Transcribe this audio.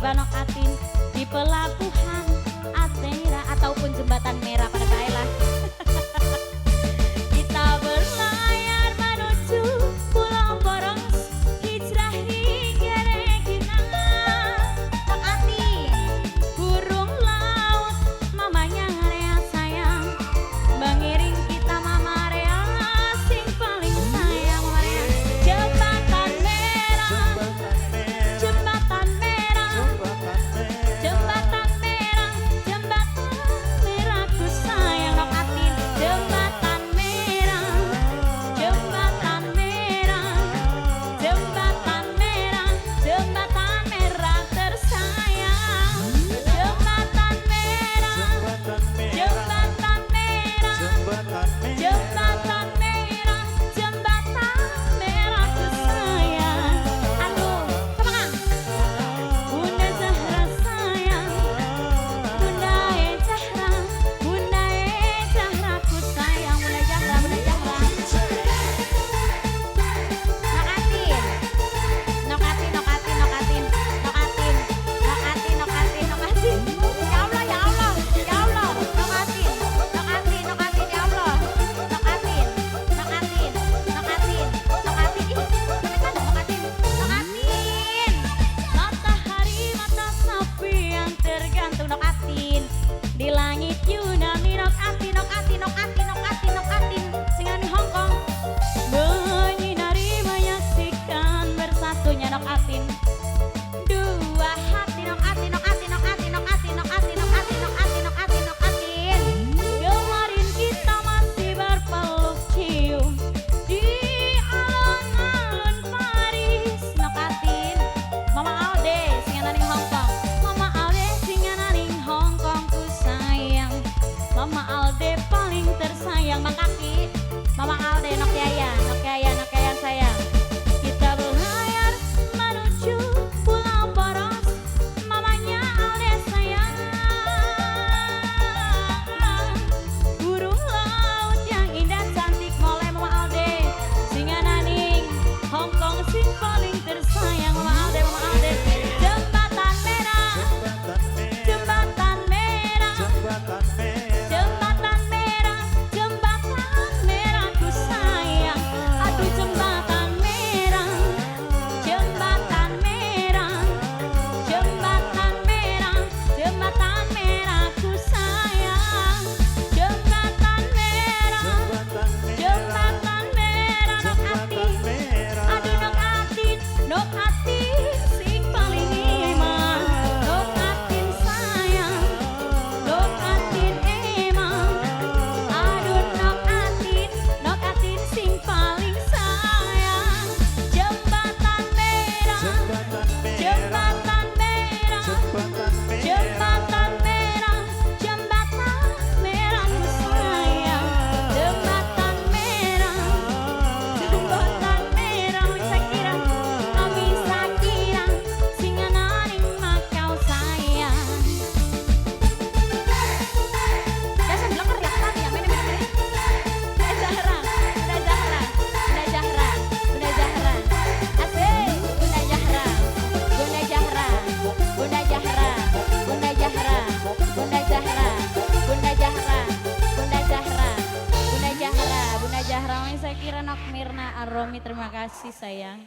tiba Nok Atin di pelabuhan Atera ataupun Jembatan Merah pada baiklah. Kita berlayar menuju Pulau Poros, hijrah hingga Regina. Nok Atin, burung laut, mamanya Rea sayang, mengiring kita Mama Rea, sing paling sayang Mama Rea. Jembatan Merah, jembatan merah, jembatan merah, jembatan merah ku sayang Nok Atin. Jembatan merah, jembatan merah, jembatan merah, jembatan merah tersayang. Jembatan merah, jembatan merah, jembatan merah, jembatan merah ku sayang. Aduh, sama Kang. Bunda Zahra sayang, Bunda E Zahra, Bunda E Zahra ku sayang, Bunda Zahra, Bunda Zahra. Nok Atin, Nok Atin, Nok Atin, Nok Atin, Nok Atin, Nok Atin, Nok Atin, Nok Atin. Ya Allah, ya Allah, ya Allah, Nok Atin, Nok Atin, Nok Atin, ya Allah, Nok Atin, Nok Atin, Nok Atin, Nok Atin, ih, sampai mana Nok Atin, Nok Atin. Matahari mata sapi yang tergantung Nok Atin di langit Yunani Nok Atin, Nok Atin, Nok Atin, Nok Atin, Nok Atin, singan di Hong Kong menyinari menyaksikan bersatunya Nok Atin dua hati Nok Atin, Nok Atin, Nok Atin, Nok Atin, Nok Atin, Nok Atin, Nok Atin, Nok Atin, Nok Atin. Kemarin kita masih berpeluk cium di alun-alun Paris Nok Atin. Mama Alde sing ning Hong Kong, Mama Alde sing ning Hong Kong ku sayang, Mama Alde paling tersayang. Bang Kaki, Mama Alde, Nok Yaya, Nok Yaya, Nok Yaya sayang. Kita berlayar menuju Pulau Poros, mamanya Alde sayang. Burung laut yang indah cantik mulai Mama Alde, singa naning Hong Kong sing paling tersayang Mama Alde, Mama Alde. Jembatan Merah, jembatan merah, jembatan merah, jembatan merah ku sayang. Aduh, jembatan merah, jembatan merah, jembatan merah, jembatan merah ku sayang. Jembatan merah, jembatan merah Nok Atin. Aduh, Nok Atin, Nok Atin sing paling iman. Nok Atin sayang, Nok Atin emang. Aduh, Nok Atin, Nok Atin sing paling sayang. Jembatan Merah, jembatan merah, jembatan merah, jembatan merah ku sayang. Jembatan merah, jembatan merah Sakira, kami Sakira, sing ning Makau sayang. Dasar bilang ya ya, mene mene mene. Bunda Zahra, Bunda Zahra, Bunda Zahra, Bunda Zahra. Asik, Bunda Zahra, Bunda Zahra, Bunda Zahra, Bunda Zahra, Bunda Zahra, Bunda Zahra, Bunda Zahra, Bunda Zahra, Bunda Zahra. Saya kira Nok Mirna Aromi, terima kasih sayang.